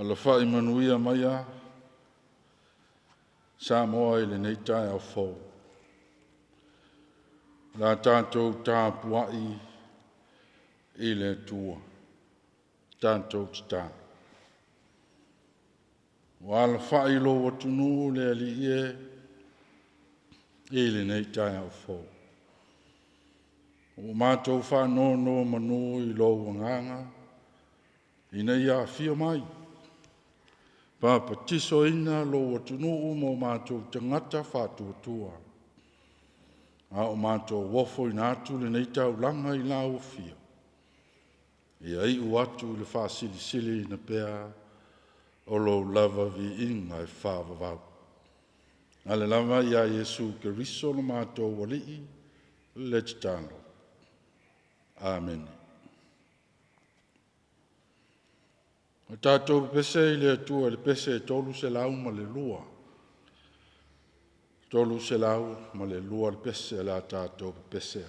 Alafai manuia maia Samoa i lenei taeao fou. La tatou tapuai i le Atua, tatou tatalo. Ua alafai lou atunuu le Alii e i lenei taeao fou. Ua matou faanonomanu i lou agaga ina ia afio mai, papatisoina lou atunuu ma o matou tagata faatuatua, a o matou ofoina atu lenei taulaga i lau afio, ia iu atu i le faasilisiliina pea o lou lava viiga e faavavau. Ale lava ia Iesu Keriso lo matou Alii le tatalo. Amene. O tatou pepese i le Atua i le pese e 302. 302 le pese o le a tatou pepese.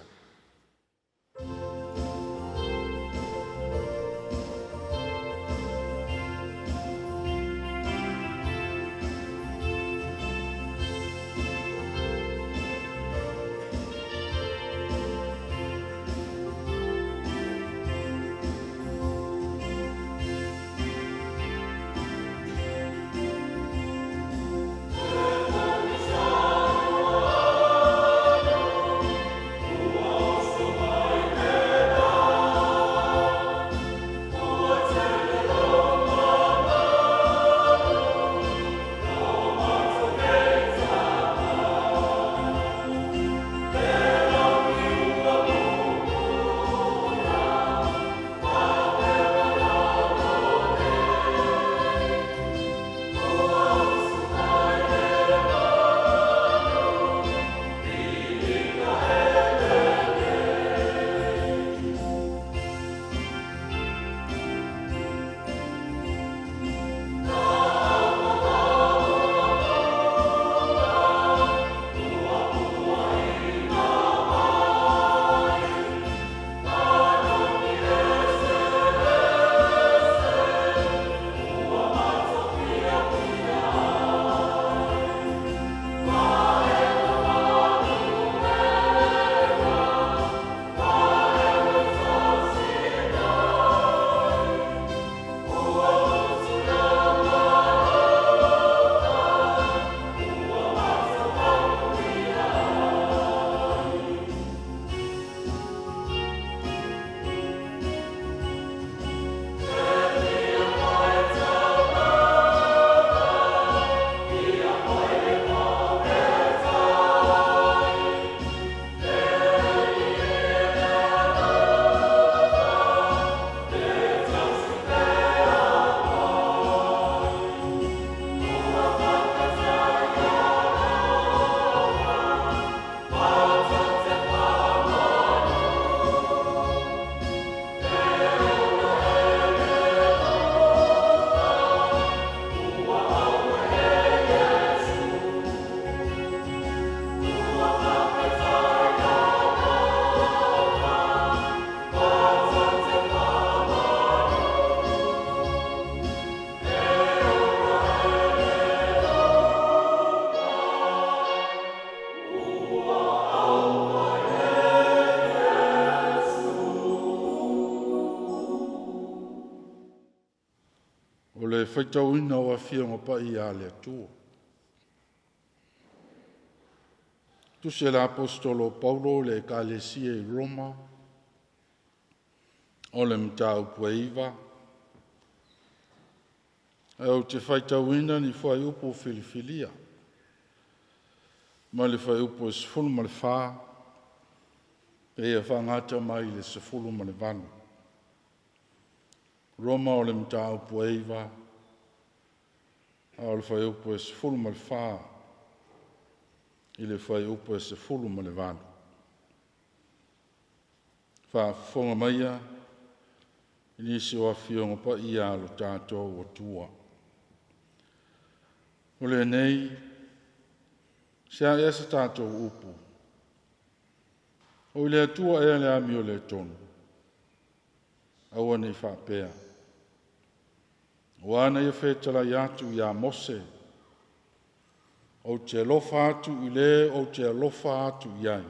O le faitauina o Afioga Paia a le Atua. Tusi a le Aposetolo o Paulo i le Ekalesia i Roma, o le mataupu e 9, ae ou te faitauina ni fuaiupu filifilia mai le fuaiupu e 14 seia faagata mai le 18. Roma o le mataupu e 9, a o le fuaiupu e 14 i le fuaiupu e 18. Faafofoga maia i nisi o afioga paia a lo tatou Atua. O lenei, se a ea se tatou upu, o i le Atua ea le amio le tonu, aua nei faapea. Ua na ia fetalai atu iā Mose, ou te alofa atu i le ou te alofa atu i ai.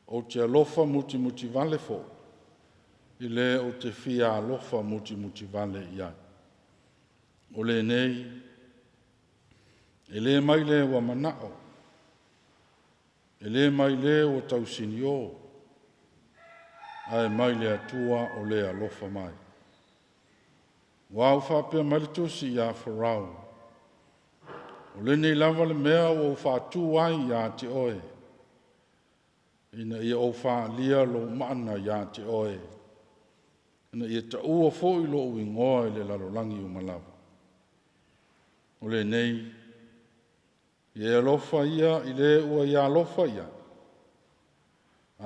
Ou te alofa mutimuti vale foʻi i le ou te fia alofa mutimuti vale i ai. O lenei, e lē mai le ua manao, e lē mai le ua tausiniō, ae mai le Atua o le alofa mai. Ua au faapea mai le tusi iā Farao, o lenei lava le mea ua ou faatū ai iā te oe, ina ia ou faaalia lou maana iā te oe, ina ia taua foʻi loʻu igoa i le lalolagi uma lava. O lenei, ia e alofa ia i le ua ia alofa i ai,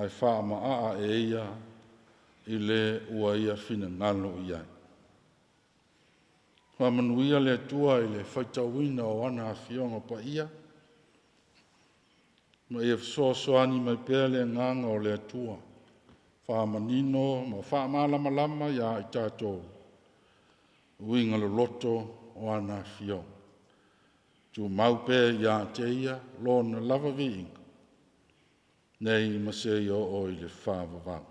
ae faamaaa e ia i le ua ia finagalo i ai. Faamanuia le Atua i le faitauina o ana afioga paia, ma ia fesoasoani mai pea le agaga o le Atua, faamanino ma faamalamalama iā i tatou uiga loloto o ana afioga. Tumau pea iā te ia lona lava viiga, nei ma seia oo i le faavavau.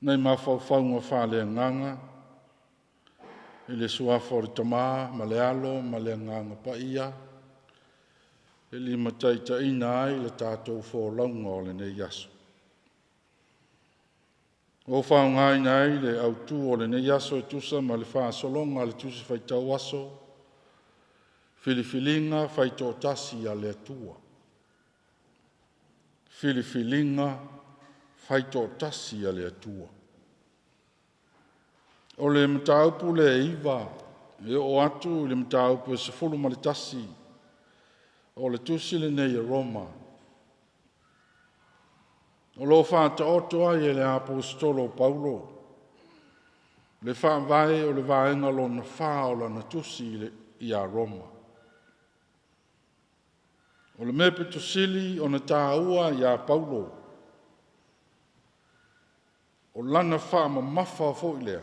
Nei mafaufauga faaleagaga i le suafa o le Tama ma le Alo ma le Agaga Paia e limataitaiina ai le tatou folauga o lenei aso. Ua faaaogaina ai le autū o lenei aso e tusa ma le faasologa a le Tusi Faitau Aso, Filifiliga Faitoatasi a le Atua. Filifiliga Faitoatasi a le Atua. O le mataupu lea e 9 e oo atu i le mataupu e 11 o le tusi lenei e Roma, o lo o faataoto ai e le Aposetolo o Paulo le faavae o le vaega lona 4 o lana tusi iā Roma. O le mea pito sili ona tāua iā Paulo, o lana faamamafa foi lea,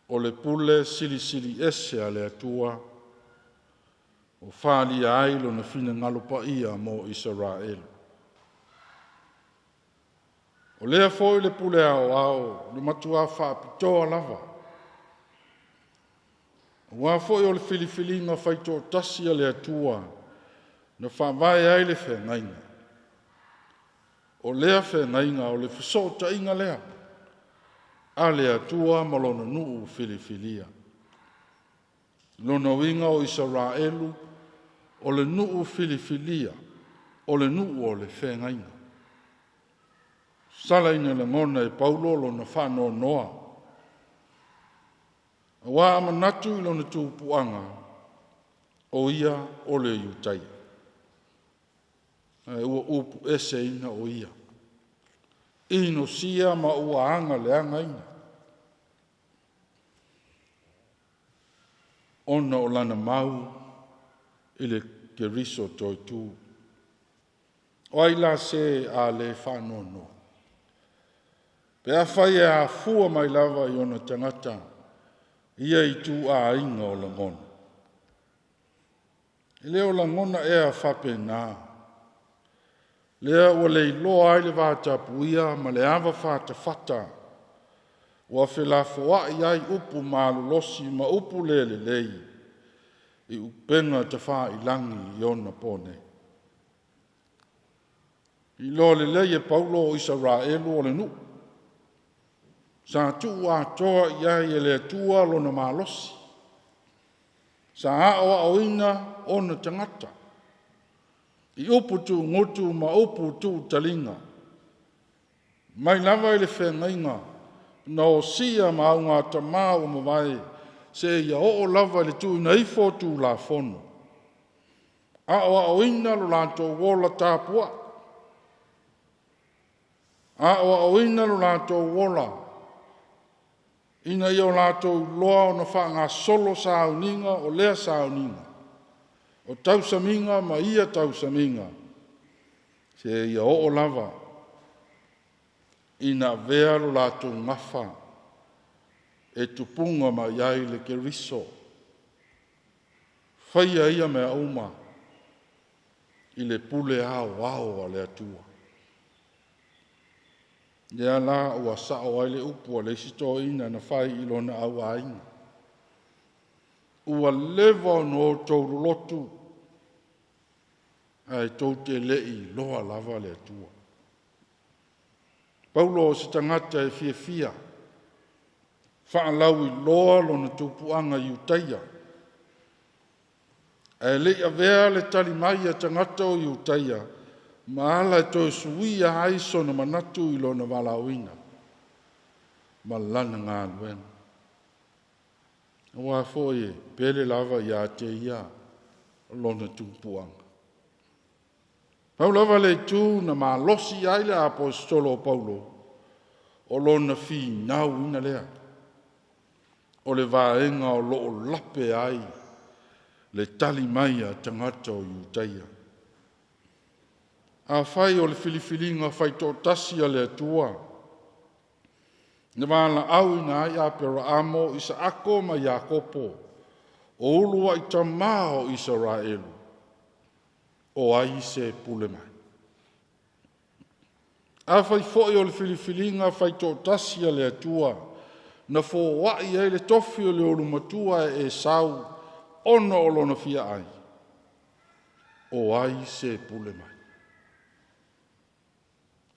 o le pule silisili ese a le Atua o faaalia ai lona finagalo paia mo Isaraelu. O lea foi le pule aoao le matuā faapitoa lava, aua foi o le filifiliga faitoatasi a le Atua na faavae ai le feagaiga. O lea feagaiga o le fesootaiga lea a le Atua ma lona nuu filifilia. Lona uiga o Isaraelu o le nuu filifilia, o le nuu o le feagaiga. Sala ina lagona e Paulo lona faanoanoa, aua a manatu i lona tupuaga, o ia o le Iutaia, ae ua upu eseina o ia, inosia ma ua aga leagaina, ona o lana mau i le Keriso toetū. O ai la se a le faanoanoa? Pe afai e afua mai lava i ona tagata ia ituaiga o lagona. E le o lagona ea faapena, lea ua leiloa ai le vatapuia ma le ava fatafata, ua felafoai ai upu malolosi ma upu le lelei i upega tafailagi i ona po nei. Iloa lelei e Paulo o Isaraelu o le nuu, sa tuu atoa i ai e le Atua lona malosi, sa aoaoina ona tagata i upu tuugutu ma upu tuutaliga. Mai lava i le feagaiga na osia ma augatamā ua mavae seia oo lava i le tuuina ifo o Tulafono, aoaoina lo latou ola tapuai, aoaoina lo latou ola ina ia o latou iloa ona faagasolo sauniga o lea sauniga, o tausamiga ma ia tausamiga, seia oo lava ina avea lo latou gafa e tupuga mai ai le Keriso. Faia ia mea uma i le pule aoao a le Atua. Lea la ua sao ai le upu a le isi toeaina na fai i lona auaiga. Ua leva ona outou lolotu, ae tou te le i iloa lava le Atua. Paulo o se tagata e fiafia faalauiloa lona tupuaga Iutaia, ae le i avea le tali mai a tagata o Iutaia ma ala e toe suia ai sona manatu i lona valaauina ma lana galuega. Aua foi e pele lava ia te ia lona tupuaga. Pau lava le itu na malosi ai le aposetolo o Paulo, o lona finauina lea, o le vaega o lo o lape ai le tali mai a tagata o Iutaia. Afai o le filifiliga faitoatasi a le Atua, na valaauina ai Aperaamo, Isaako ma Iakopo, o uluai tamā o Isaraelu, o ai se pule mai? Afai foi o le filifiliga faitoatasi a le Atua, na foai ai le tofi o le ulumatua e Esau ona o lona fia ai, o ai se pule mai?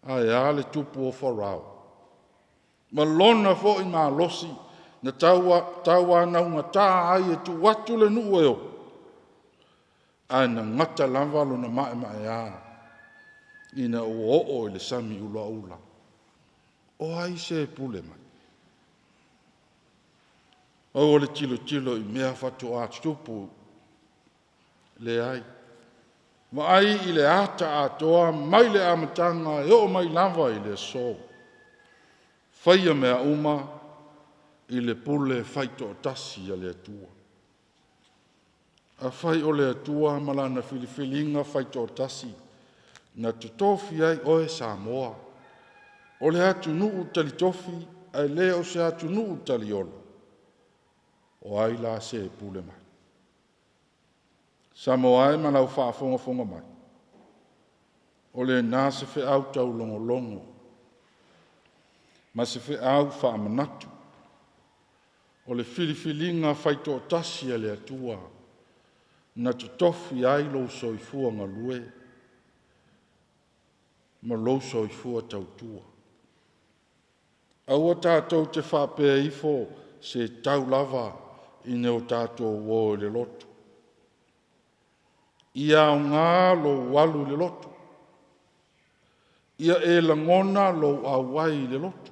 Ae a le tupu o Farao, ma lona foi malosi na tauanaugata ai e tuu atu le nuu e o, ae na gata lava lona maemaea ina ua oo i le sami ulaula. O ai se pule mai? Aua le tilotilo i mea faatoa tutupu. Leai. Vaai i le ata atoa mai le amataga e oo mai lava i le aso. Faia mea uma i le pule faitoatasi a le Atua. Afai o le Atua ma lana filifiliga faitoatasi na totofi ai oe Samoa, o le atunuu talitofi ae le o se atunuu taliola, o ai la se pule mai? Samoa e ma lau faafogafoga mai, o lena se feau taulogologo ma se feau faamanatu, o le filifiliga faitoatasi a le Atua na totofi ai lou soifua galue ma lou soifua tautua. Aua tatou te faapea ifo se tau lava ina o tatou o i le lotu. Ia aoga lou alu i le lotu. Ia e lagona lou auai i le lotu.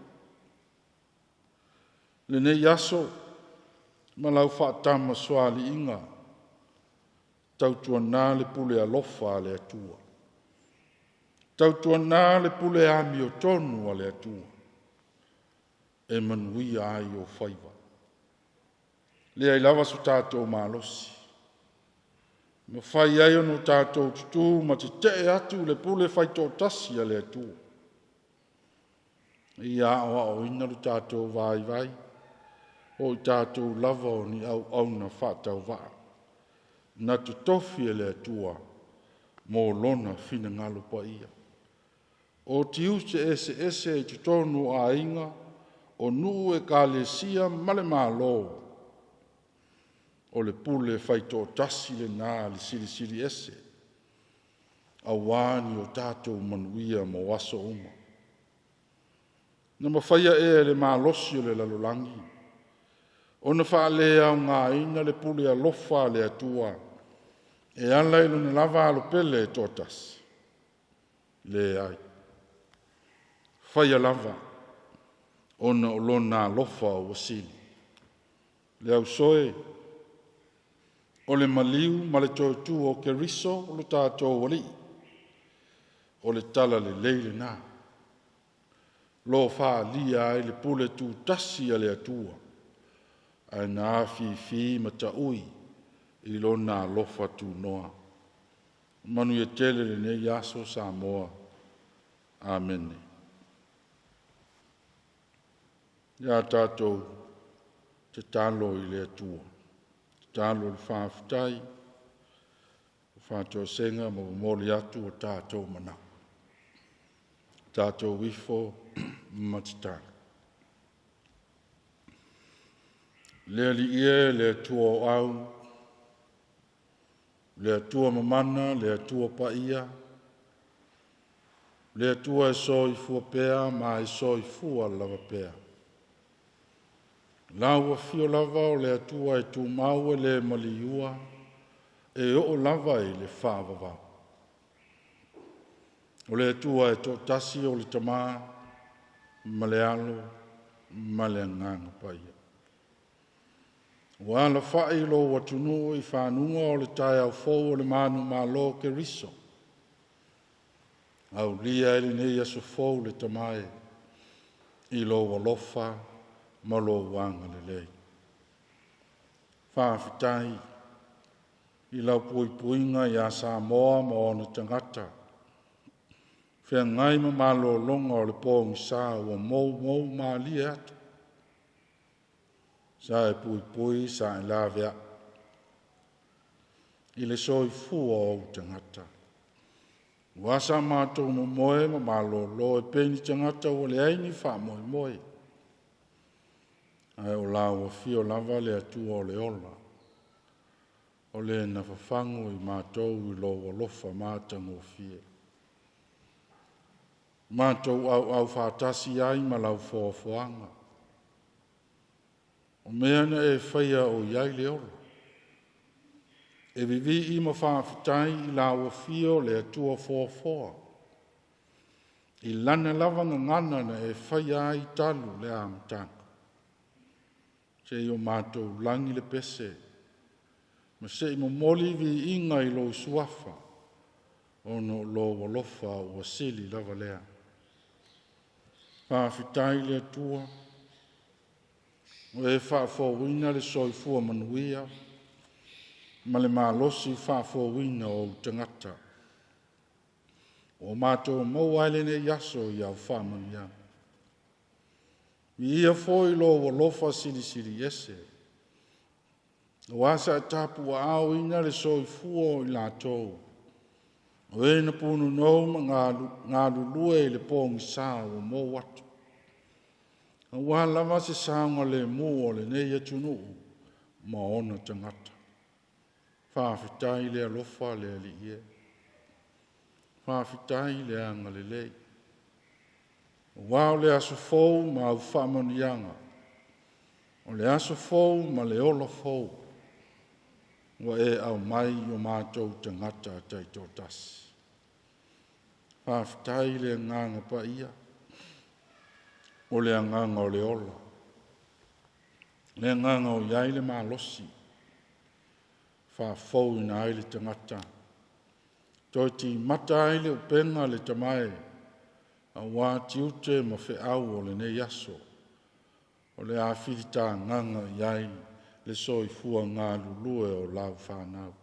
Lenei aso ma lau faatamasoaliiga, tautuana le pule alofa a le Atua. Tautuana le pule amiotonu a le Atua e manuia ai o faiva. Leai lava so tatou malosi. Mafai ai ona tatou tutū ma tetee atu i le pule faitoatasi a le Atua. Ia aoaoina lo tatou vaivai, o i tatou lava o ni auauna faatauvaa, na totofi e le Atua mo lona finagalo paia. O tiute eseese i totonu o aiga, o nuu, ekalesia ma le Malo, o le pule faitoatasi lena a le Silisili Ese, auā ni o tatou manuia mo aso uma. Na mafaia ea e le malosi o le lalolagi ona faaleaogaina le pule alofa a le Atua e ala i lona lava alo pele e toatasi? Leai. Faia lava ona o lona alofa ua sili. Le ausoe, o le maliu ma le toe tu o Keriso o lo tatou Alii, o le tala lelei lena. Lo faalia ai le pule tutasi a le Atua, ae na afifi ma taui i lona alofa tunoa. Manuia tele lenei aso Samoa. Amene. Ia tatou tatalo i le Atua. Tatalo le faafetai, faatoesega ma momoli atu o tatou manao. Tatou ifo ma tatalo. Le Alii e, le Atua o au, le Atua mamana, le Atua paia, le Atua e soifua pea ma e soifua lava pea. Lau afio lava o le Atua e tumau e le maliua, e oo lava i le faavavau. O le Atua e toatasi o le Tamā, ma le Alo, ma le Agaga Paia. Ua alafai lou atunuu i fanuga o le taeao fou o le manumalo o Keriso. Aulia ai lenei aso fou le Tama e, i lou alofa ma lou agalelei. Faafetai i lau puipuiga iā Samoa ma ona tagata. Feagai ma malologa o le pogisa ua moumou malie atu. Sa e puipui sa e laveai i le soifua o ou tagata. Ua sa matou momoe ma malolo e pei ni tagata ua leai ni faamoemoe. Ae o lau afio lava le Atua o le ola, o le na fafagu i matou i lou alofa matagofie. Matou auau faatasi ai ma lau foafoaga. O mea na e faia o i ai le ola. E vivii ma faafetai i lau afio le Atua foafoa. I lana lava gagana na e faia ai talu le amataga. Seia o matou lagi le pese, ma se'i momoli viiga i lou suafa, ona o lou alofa ua sili lava lea. Faafetai le Atua, ua e faafouina le soifua manuia ma le malosi faafouina o ou tagata. Ua matou maua ai lenei aso i au faamanuiaga. Viia foi lou alofa silisili ese. Aua sa e tapuaaoina le soifua o i latou, o e na punonou ma galulue i le pogisa ua mou atu. Aua lava se saogalemu o lenei atunuu ma ona tagata. Faafetai le alofa le Alii e. Faafetai le agalelei. Aua o le aso fou ma au faamanuiaga, o le aso fou ma le ola fou, ua e aumai i o matou tagata taitoatasi. Faafetai le Agaga Paia, o le agaga o le ola, le agaga o i ai le malosi, faafouina ai le tagata, toe timata ai le upega le Tama e, aua tiute ma feau o lenei aso, o le a filitagaga i ai le soifua galulue o lau fanau.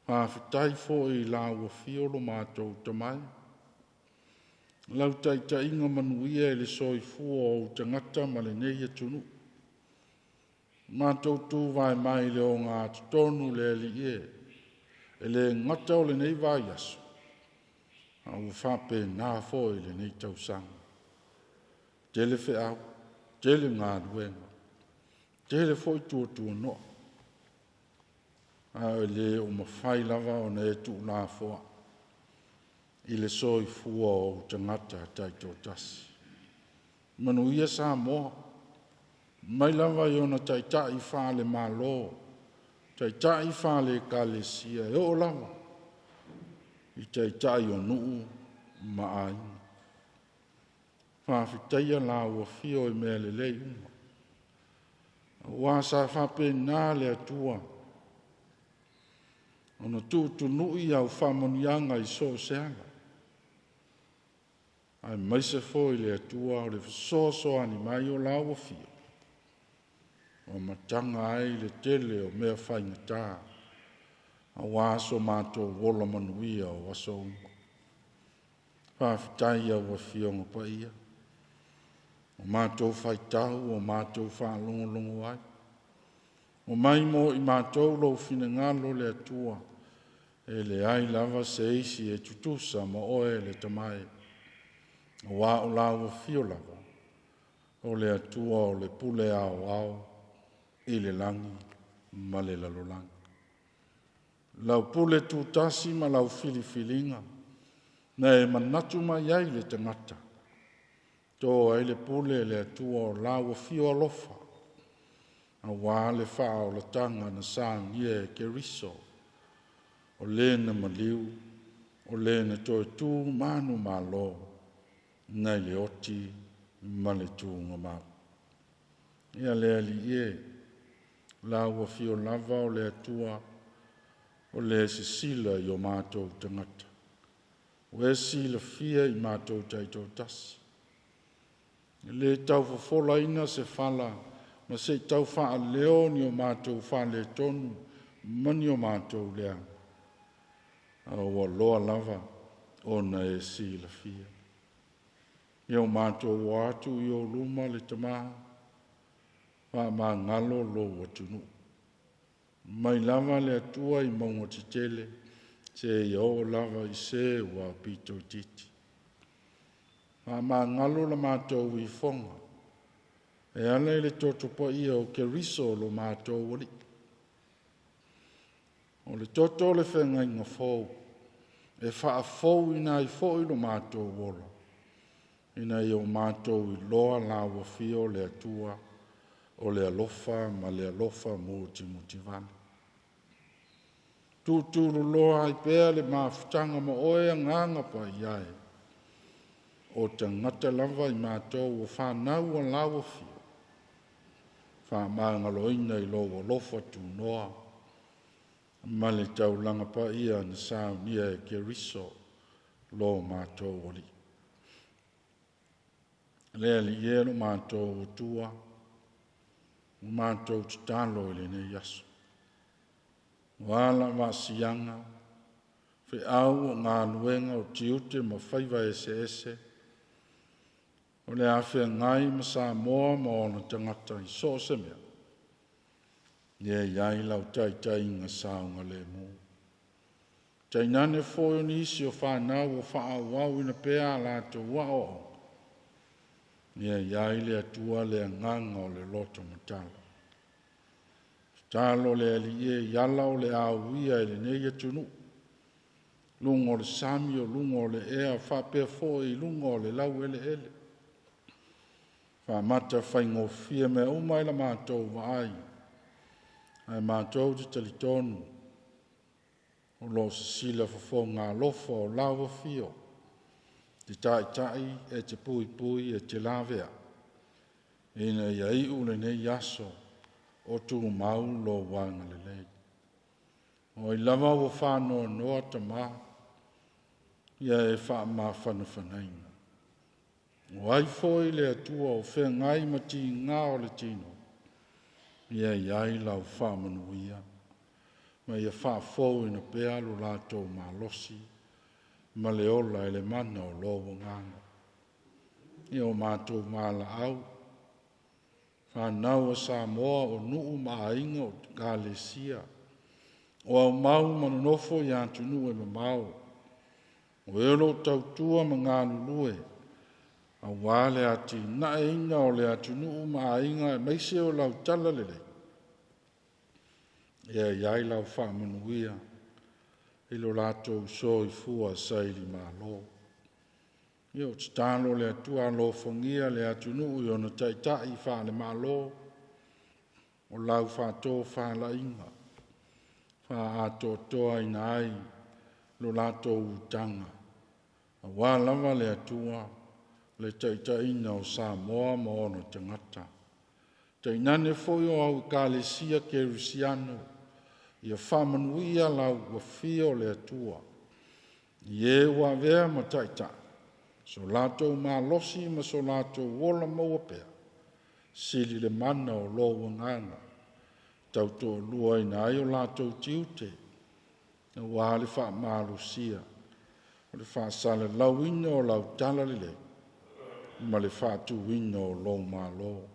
Faafetai foi i lau afio lo matou Tama e, lau taitaiga manuia i le soifua o ou tagata ma lenei atunuu. Matou tuvae mai le ogatotonu le Alii e, e le gata o lenei vaiaso, a ua faapena foi lenei tausaga. Tele feau, tele galuega, tele foi tuatuanoa, ae le o mafai lava ona e tuulafoai i le soifua o ou tagata taitoatasi. Manuia Samoa, mai lava i ona taitai faale-Malo, taitai faale-Ekalesia, e oo lava i taitai o nuu ma aiga. Faafetaia lau afio i mea lelei uma. Auā sa faapena le Atua ona tuutunu'i au faamanuiaga i so o se ala, aemaise foi le Atua o le fesoasoani mai o lau afio, ua mataga ai le tele o mea faigatā, auā so matou ola manuia o aso uma. Faafetai i au Afioga Paia, o matou faitau, o matou faalogologo ai. Omai mo i matou lou finagalo le Atua, e leai lava se isi e tutusa ma oe le Tama e. Auā o lau afio lava, o le Atua o le pule aoao i le lagi ma le lalolagi. Lau pule tutasi ma lau filifiliga, na e manatu mai ai le tagata, to ai le pule le Atua o lau afio alofa, auā le faaolataga na saunia e Keriso, o le na maliu, o le na toe tu manumalo, nai le oti ma le tugamau. Ia le Alii e, lau afio lava o le Atua, o le sisila i o matou tagata, ua e silafia i matou taitoatasi. E lē tau fofolaina se fala ma se i tau faaleo ni o matou faaletonu ma ni o matou leaga, a ua loa lava ona e silafia. Ia o matou o atu i ou luma le Tamā, faamagalo lou atunuu. Mai lava le Atua i mauga tetele, seia oo lava i se ua aupito itiiti. Faamagalo la matou ifoga, e ala i le toto paia o Keriso lo matou Alii. O le toto o le feagaiga fou, e faafouina ai foi lo matou ola, ina ia o matou iloa lau afio le Atua, o le alofa ma le alofa mutimutivale. Tuutuululoa ai pea le mafutaga ma oe agaga paia e, o tagata lava i matou o fanau a lau afio, faamagaloina i lou alofa tunoa ma le taulaga paia na saunia e Keriso lo matou Alii. Le Alii e lo matou Atua, ua matou tatalo i lenei aso. Ua ala vaasiaga, feau o galuega o tiute ma faiva eseese, o le a feagai ma Samoa ma ona tagata i so o se mea, ia i ai lau taitaiga saogalemu. Tainane foi o nisi o fanau o faaauauina pea a latou aoaoga, ia i ai le Atua le agaga o le loto matala. Tatalo le Alii e i ala o le auia e lenei atunuu, luga o le sami o luga o le ea, faapea foi i luga o le laueleele. Faamata faigofie mea uma i la matou vaai, ae matou te talitonu o lo o sisila fofoga alofa o lau afio, te taitai e te puipui e te lavea, ina ia iu lenei aso o tumau lou agalelei. O ai lava ua faanoanoa Tamā, ia e faamafanafanaina. O ai foi le Atua o feagai ma tigā o le tino, ia i ai lau faamanuia, ma ia faafouina pea lo latou malosi ma le ola e le mana o lou agaga. Ia o matou valaau, fanau a Samoa o nuu ma aiga o Ekalesia, o aumau ma nonofo i atunuu e mamao, o e o lo o tautua ma galulue, auā le atinaeina o le atunuu ma aiga aemaise o lau talalelei, ia i ai lau faamanuia i lo latou soifua sailimalo. Ia o tatalo le Atua alofagia le atunuu i ona taitai faale-Malo, o lau faatofalaiga, faaatoatoaina ai lo latou utaga, auā lava le Atua Le taitaiina o Samoa ma ona tagata. Tainane foi o au Ekalesia Kerisiano, ia faamanuia lau afio o le Atua. I e ua avea ma taitai, so latou malosi ma so latou ola maua pea, sili le mana o lou agaga, tautoaluaina ai o latou tiute, auā le faamalosia, o le faasalalauina o lau talalelei, ma le faatuina o lou Malo.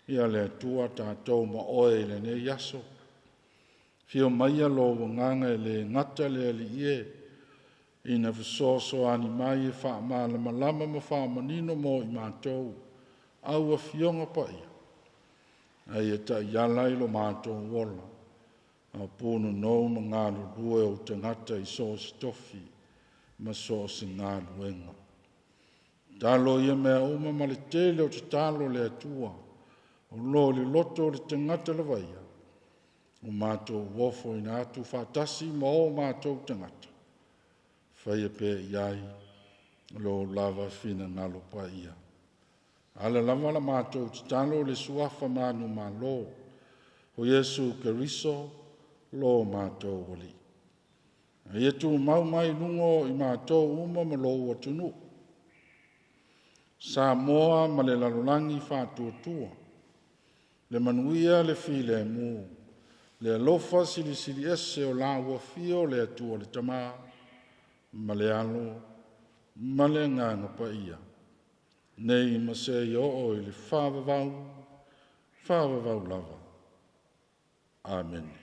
Ia le Atua tatou ma oe i lenei aso, fio maia lou agaga e le gata le Alii e, ina fesoasoani mai e faamalamalama ma faamanino mo i matou, au afioga paia, a ia taiala i lo matou ola, a o punonou ma galulue ou tagata i so o se tofi ma so o se galuega. Talo ia mea uma ma le tele o tatalo le Atua, o lo le loto o le tagata lava ia, o matou ofoina atu faatasi ma o matou tagata, faia pea i ai lo lava finagalo paia. Ala lava la matou tatalo le suafa manumalo, o Iesu Keriso lo matou Alii. A ia tumau mai luga o i matou uma ma lou atunuu, Samoa ma le lalolagi faatuatua, le manuia le filemu, le alofa silisili ese o lau afio le Atua le Tama, ma le Alo, ma le Agaga Paia, nei ma seia oo i le faavavau, faavavau lava. Amene.